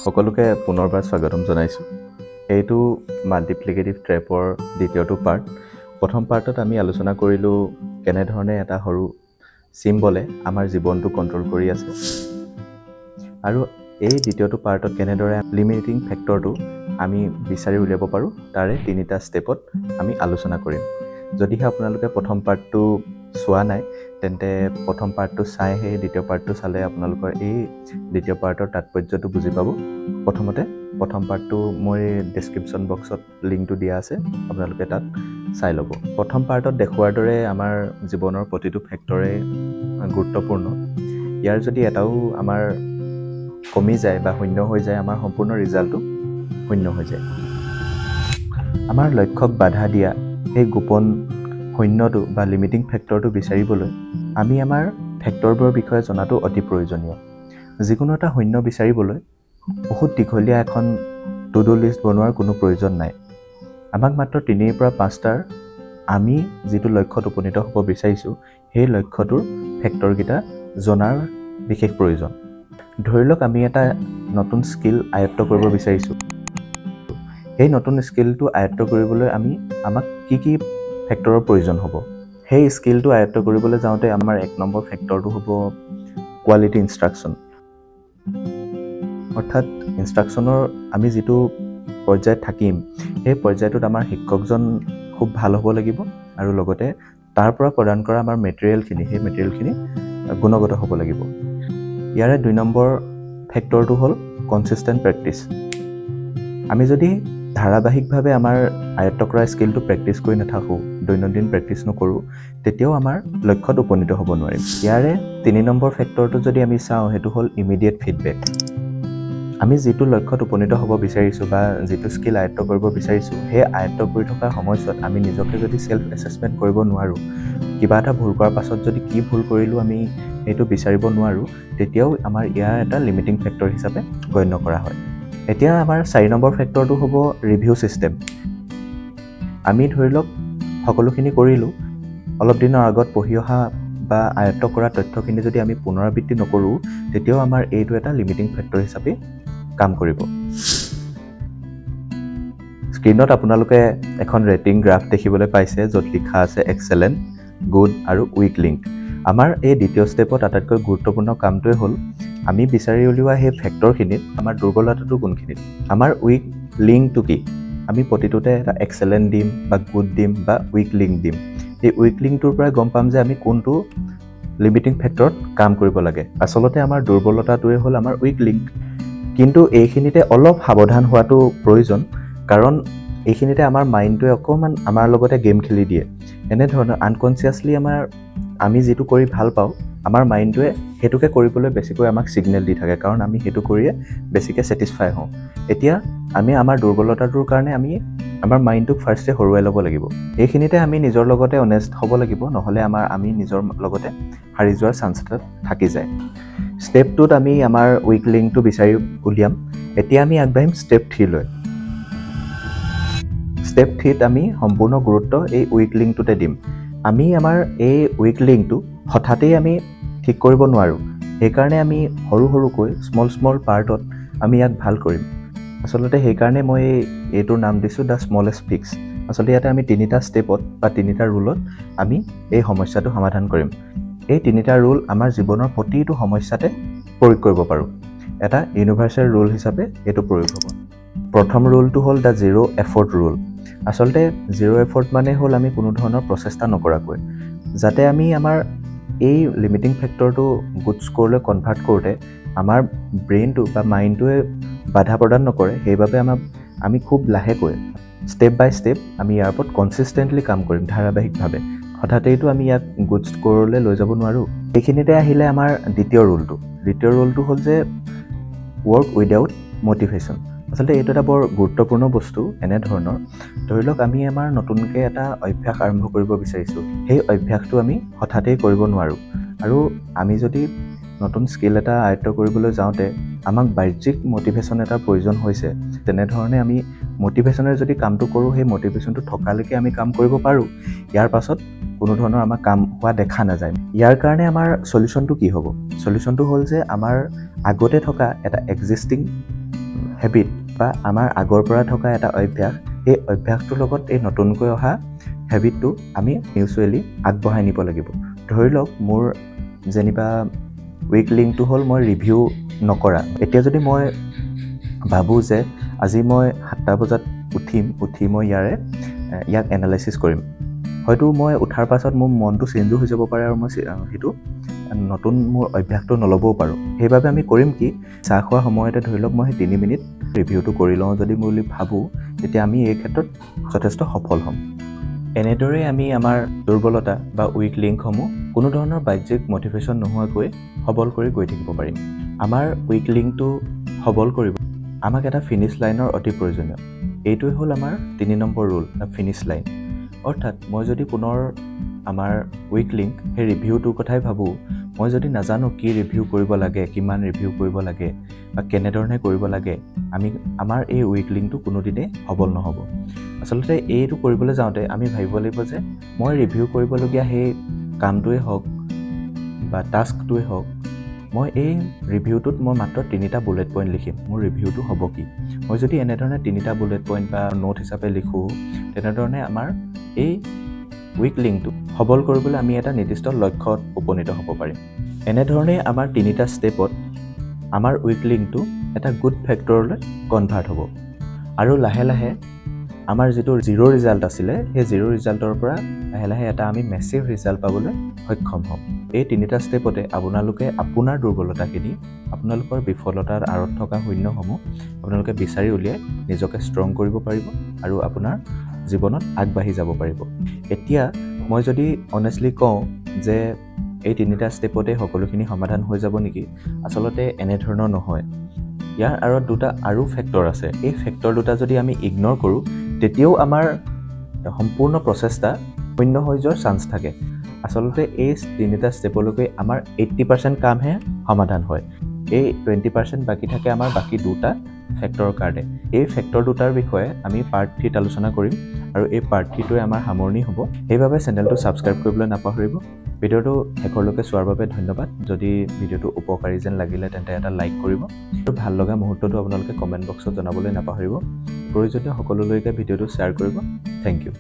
সকলোকে পুনৰবাৰ স্বাগতম জনাইছোঁ। এইটো মাল্টিপ্লিকেটিভ ট্ৰেপৰ দ্বিতীয়টো পাৰ্ট। প্ৰথম পাৰ্টত আমি আলোচনা কৰিলোঁ কেনেধৰণে এটা সৰু চিম্বলে আমাৰ জীৱনটো কণ্ট্ৰল কৰি আছে, আৰু এই দ্বিতীয়টো পাৰ্টত কেনেদৰে লিমিটিং ফেক্টৰটো আমি বিচাৰি উলিয়াব পাৰোঁ তাৰে তিনিটা ষ্টেপত আমি আলোচনা কৰিম। যদিহে আপোনালোকে প্ৰথম পাৰ্টটো চোৱা নাই, তেন্তে প্ৰথম পাৰ্টটো চাই সেই দ্বিতীয় পাৰ্টটো চালে আপোনালোকৰ এই দ্বিতীয় পাৰ্টৰ তাৎপৰ্যটো বুজি পাব। প্ৰথমতে প্ৰথম পাৰ্টটো মই ডেছক্ৰিপশ্যন বক্সত লিংকটো দিয়া আছে, আপোনালোকে তাত চাই ল'ব। প্ৰথম পাৰ্টত দেখুওৱাৰ দৰে আমাৰ জীৱনৰ প্ৰতিটো ফেক্টৰে গুৰুত্বপূৰ্ণ। ইয়াৰ যদি এটাও আমাৰ কমি যায় বা শূন্য হৈ যায়, আমাৰ সম্পূৰ্ণ ৰিজাল্টটো শূন্য হৈ যায়। আমাৰ লক্ষ্যক বাধা দিয়া সেই গোপন শূন্যটো বা লিমিটিং ফেক্টৰটো বিচাৰিবলৈ আমি আমাৰ ফেক্টৰবোৰৰ বিষয়ে জনাটো অতি প্ৰয়োজনীয়। যিকোনো এটা শূন্য বিচাৰিবলৈ বহুত দীঘলীয়া এখন টু do list বনোৱাৰ কোনো প্ৰয়োজন নাই। আমাক মাত্ৰ 3ৰ পৰা 5টাৰ আমি যিটো লক্ষ্যত উপনীত হ'ব বিচাৰিছোঁ সেই লক্ষ্যটোৰ ফেক্টৰকেইটা জনাৰ বিশেষ প্ৰয়োজন। ধৰি লওক আমি এটা নতুন স্কিল আয়ত্ব কৰিব বিচাৰিছোঁ। সেই নতুন স্কিলটো আয়ত্ব কৰিবলৈ আমাক কি কি ফেক্টৰৰ প্ৰয়োজন হ'ব? সেই স্কিলটো আয়ত্ব কৰিবলৈ যাওঁতে আমাৰ 1 নম্বৰ ফেক্টৰটো হ'ব কোৱালিটি ইনষ্ট্ৰাকশ্যন। অৰ্থাৎ ইনষ্ট্ৰাকশ্যনৰ আমি যিটো পৰ্যায়ত থাকিম সেই পৰ্যায়টোত আমাৰ শিক্ষকজন খুব ভাল হ'ব লাগিব, আৰু লগতে তাৰ পৰা প্ৰদান কৰা আমাৰ মেটেৰিয়েলখিনি, সেই মেটেৰিয়েলখিনি গুণগত হ'ব লাগিব। ইয়াৰে 2 নম্বৰ ফেক্টৰটো হ'ল কনচিষ্টেণ্ট প্ৰেক্টিছ। আমি যদি ধাৰাবাহিকভাৱে আমাৰ আয়ত্ব কৰা স্কিলটো প্ৰেক্টিছ কৰি নাথাকোঁ, দৈনন্দিন প্ৰেক্টিছ নকৰোঁ, তেতিয়াও আমাৰ লক্ষ্যত উপনীত হ'ব নোৱাৰিম। ইয়াৰে 3 নম্বৰ ফেক্টৰটো যদি আমি চাওঁ, সেইটো হ'ল ইমিডিয়েট ফিডবেক। আমি যিটো লক্ষ্যত উপনীত হ'ব বিচাৰিছোঁ বা যিটো স্কিল আয়ত্ব কৰিব বিচাৰিছোঁ, সেই আয়ত্ব কৰি থকা সময়ছোৱাত আমি নিজকে যদি ছেল্ফ এছেচমেণ্ট কৰিব নোৱাৰোঁ, কিবা এটা ভুল কৰাৰ পাছত যদি কি ভুল কৰিলোঁ আমি সেইটো বিচাৰিব নোৱাৰোঁ, তেতিয়াও আমাৰ ইয়াৰ এটা লিমিটিং ফেক্টৰ হিচাপে গণ্য কৰা হয়। এতিয়া আমাৰ 4 নম্বৰ ফেক্টৰটো হ'ব ৰিভিউ ছিষ্টেম। আমি ধৰি লওক সকলোখিনি কৰিলোঁ, অলপ দিনৰ আগত পঢ়ি অহা বা আয়ত্ব কৰা তথ্যখিনি যদি আমি পুনৰাবৃত্তি নকৰোঁ, তেতিয়াও আমাৰ এইটো এটা লিমিটিং ফেক্টৰ হিচাপে কাম কৰিব। স্ক্ৰীণত আপোনালোকে এখন ৰেটিং গ্ৰাফ দেখিবলৈ পাইছে, য'ত লিখা আছে এক্সেলেণ্ট, গুড আৰু উইক লিংক। আমাৰ এই দ্বিতীয় ষ্টেপত আটাইতকৈ গুৰুত্বপূৰ্ণ কামটোৱে হ'ল আমি বিচাৰি উলিওৱা সেই ফেক্টৰখিনিত আমাৰ দুৰ্বলতাটো কোনখিনিত, আমাৰ উইক লিংকটো কি। আমি প্ৰতিটোতে এটা এক্সেলেণ্ট দিম বা গুড দিম বা উইক লিংক দিম। এই উইক লিংকটোৰ পৰাই গম পাম যে আমি কোনটো লিমিটিং ফেক্টৰত কাম কৰিব লাগে। আচলতে আমাৰ দুৰ্বলতাটোৱে হ'ল আমাৰ উইক লিংক। কিন্তু এইখিনিতে অলপ সাৱধান হোৱাটো প্ৰয়োজন, কাৰণ এইখিনিতে আমাৰ মাইণ্ডটোৱে অকণমান আমাৰ লগতে গেম খেলি দিয়ে। এনেধৰণৰ আনকনচিয়াছলি আমি যিটো কৰি ভাল পাওঁ, আমাৰ মাইণ্ডটোৱে সেইটোকে কৰিবলৈ বেছিকৈ আমাক ছিগনেল দি থাকে, কাৰণ আমি সেইটো কৰিয়ে বেছিকৈ ছেটিছফাই হওঁ। এতিয়া আমি আমাৰ দুৰ্বলতাটোৰ কাৰণে আমি আমাৰ মাইণ্ডটোক ফাৰ্ষ্টে হৰুৱাই ল'ব লাগিব। এইখিনিতে আমি নিজৰ লগতে অনেষ্ট হ'ব লাগিব, নহ'লে আমি নিজৰ লগতে হাৰি যোৱাৰ চান্স এটা থাকি যায়। ষ্টেপ 2ত আমি আমাৰ উইক লিংকটো বিচাৰি উলিয়াম। এতিয়া আমি আগবাঢ়িম ষ্টেপ 3লৈ। ষ্টেপ 3ত আমি সম্পূৰ্ণ গুৰুত্ব এই উইক লিংকটোতে দিম। আমি আমাৰ এই উইক লিংকটো হঠাতেই আমি ঠিক কৰিব নোৱাৰোঁ, সেইকাৰণে আমি সৰু সৰুকৈ স্মল স্মল পাৰ্টত আমি ইয়াক ভাল কৰিম। আচলতে সেইকাৰণে মই এইটোৰ নাম দিছোঁ the smallest fix. আচলতে ইয়াতে আমি 3টা ষ্টেপত বা 3টা ৰুলত আমি এই সমস্যাটো সমাধান কৰিম। এই 3টা ৰুল আমাৰ জীৱনৰ প্ৰতিটো সমস্যাতে প্ৰয়োগ কৰিব পাৰোঁ। এটা ইউনিভাৰ্চেল ৰুল হিচাপে এইটো প্ৰয়োগ হ'ব। প্ৰথম ৰুলটো হ'ল the zero effort rule. আচলতে জিৰ' এফৰ্ট মানে হ'ল আমি কোনো ধৰণৰ প্ৰচেষ্টা নকৰাকৈ যাতে আমি আমাৰ এই লিমিটিং ফেক্টৰটো গুড স্ক'ৰলৈ কনভাৰ্ট কৰোঁতে আমাৰ ব্ৰেইনটো বা মাইণ্ডটোৱে বাধা প্ৰদান নকৰে, সেইবাবে আমি খুব লাহেকৈ ষ্টেপ বাই ষ্টেপ আমি ইয়াৰ ওপৰত কনচিষ্টেণ্টলি কাম কৰিম, ধাৰাবাহিকভাৱে। হঠাতেইতো আমি ইয়াক গুড স্ক'ৰলৈ লৈ যাব নোৱাৰোঁ। এইখিনিতে আহিলে আমাৰ দ্বিতীয় ৰুলটো। দ্বিতীয় ৰুলটো হ'ল যে ৱৰ্ক উইদাউট মটিভেশ্যন। আচলতে এইটো এটা বৰ গুৰুত্বপূৰ্ণ বস্তু। এনেধৰণৰ ধৰি লওক আমি আমাৰ নতুনকৈ এটা অভ্যাস আৰম্ভ কৰিব বিচাৰিছোঁ, সেই অভ্যাসটো আমি হঠাতেই কৰিব নোৱাৰোঁ। আৰু আমি যদি নতুন স্কিল এটা আয়ত্ব কৰিবলৈ যাওঁতে আমাক বাহ্যিক মটিভেশ্যন এটাৰ প্ৰয়োজন হৈছে, তেনেধৰণে আমি মটিভেশ্যনেৰে যদি কামটো কৰোঁ, সেই মটিভেশ্যনটো থকালৈকে আমি কাম কৰিব পাৰোঁ। ইয়াৰ পাছত কোনো ধৰণৰ আমাৰ কাম হোৱা দেখা নাযায়। ইয়াৰ কাৰণে আমাৰ চলিউশ্যনটো কি হ'ব? চলিউশ্যনটো হ'ল যে আমাৰ আগতে থকা এটা এক্সিষ্টিং হেবিট বা আমাৰ আগৰ পৰা থকা এটা অভ্যাস, সেই অভ্যাসটোৰ লগত এই নতুনকৈ অহা হেবিটটো আমি মিউচুৱেলি আগবঢ়াই নিব লাগিব। ধৰি লওক মোৰ যেনিবা উইক লিংকটো হ'ল মই ৰিভিউ নকৰা। এতিয়া যদি মই ভাবোঁ যে আজি মই 7টা বজাত উঠিম, উঠি মই ইয়াক এনালাইচিছ কৰিম, হয়তো মই উঠাৰ পাছত মোৰ মনটো চেঞ্জো হৈ যাব পাৰে আৰু মই সেইটো নতুন মোৰ অভ্যাসটো নল'বও পাৰোঁ। সেইবাবে আমি কৰিম কি, চাহ খোৱাৰ সময়তে ধৰি লওক মই সেই 3 মিনিট ৰিভিউটো কৰি লওঁ যদি বুলি ভাবোঁ, তেতিয়া আমি এই ক্ষেত্ৰত যথেষ্ট সফল হ'ম। এনেদৰেই আমি আমাৰ দুৰ্বলতা বা উইক লিংকসমূহ কোনো ধৰণৰ বাহ্যিক মটিভেশ্যন নোহোৱাকৈ সবল কৰি গৈ থাকিব পাৰিম। আমাৰ উইক লিংকটো সবল কৰিব আমাক এটা ফিনিছ লাইনৰ অতি প্ৰয়োজনীয়। এইটোৱে হ'ল আমাৰ 3 নম্বৰ ৰুল, ফিনিছ লাইন। অৰ্থাৎ মই যদি পুনৰ আমাৰ উইক লিংক সেই ৰিভিউটোৰ কথাই ভাবোঁ, মই যদি নাজানো কি ৰিভিউ কৰিব লাগে, কিমান ৰিভিউ কৰিব লাগে বা কেনেধৰণে কৰিব লাগে, আমাৰ এই উইক লিংকটো কোনোদিনেই সবল নহ'ব। আচলতে এইটো কৰিবলৈ যাওঁতে আমি ভাবিব লাগিব যে মই ৰিভিউ কৰিবলগীয়া সেই কামটোৱে হওক বা টাস্কটোৱে হওক, মই এই ৰিভিউটোত মই মাত্ৰ 3টা বুলেট পইণ্ট লিখিম, মোৰ ৰিভিউটো হ'ব কি। মই যদি এনেধৰণে 3টা বুলেট পইণ্ট বা নোট হিচাপে লিখোঁ, তেনেধৰণে আমাৰ এই উইক লিংকটো সবল কৰিবলৈ আমি এটা নিৰ্দিষ্ট লক্ষ্যত উপনীত হ'ব পাৰিম। এনেধৰণেই আমাৰ 3টা ষ্টেপত আমাৰ উইক লিংকটো এটা গুড ফেক্টৰলৈ কনভাৰ্ট হ'ব আৰু লাহে লাহে আমাৰ যিটো জিৰ' ৰিজাল্ট আছিলে, সেই জিৰ' ৰিজাল্টৰ পৰা লাহে লাহে এটা আমি মেচিভ ৰিজাল্ট পাবলৈ সক্ষম হ'ম। এই 3টা ষ্টেপতে আপোনালোকে আপোনাৰ দুৰ্বলতাখিনি, আপোনালোকৰ বিফলতাৰ আঁৰত থকা শূন্যসমূহ আপোনালোকে বিচাৰি উলিয়াই নিজকে ষ্ট্ৰং কৰিব পাৰিব আৰু আপোনাৰ জীৱনত আগবাঢ়ি যাব পাৰিব। এতিয়া মই যদি অনেষ্টলি কওঁ যে এই 3টা ষ্টেপতে সকলোখিনি সমাধান হৈ যাব নেকি, আচলতে এনেধৰণৰ নহয়। ইয়াৰ আঁৰত দুটা আৰু ফেক্টৰ আছে। এই ফেক্টৰ দুটা যদি আমি ইগন'ৰ কৰোঁ, তেতিয়াও আমাৰ সম্পূৰ্ণ প্ৰচেষ্টা শূন্য হৈ যোৱাৰ চান্স থাকে। আচলতে এই 3টা ষ্টেপলৈকে আমাৰ 80% কামহে সমাধান হয়, এই 20% বাকী থাকে আমাৰ বাকী দুটা ফেক্টৰৰ কাৰণে। এই ফেক্টৰ দুটাৰ বিষয়ে আমি পাৰ্ট 3ত আলোচনা কৰিম আৰু এই পাৰ্ট 3টোৱে আমাৰ সামৰণি হ'ব। সেইবাবে চেনেলটো ছাবস্ক্ৰাইব কৰিবলৈ নাপাহৰিব। ভিডিঅ'টো শেষলৈকে চোৱাৰ বাবে ধন্যবাদ। যদি ভিডিঅ'টো উপকাৰী যেন লাগিলে তেন্তে এটা লাইক কৰিব আৰু ভাল লগা মুহূৰ্তটো আপোনালোকে কমেণ্ট বক্সত জনাবলৈ নাপাহৰিব। প্ৰয়োজনীয় সকলোলৈকে ভিডিঅ'টো শ্বেয়াৰ কৰিব। Thank you.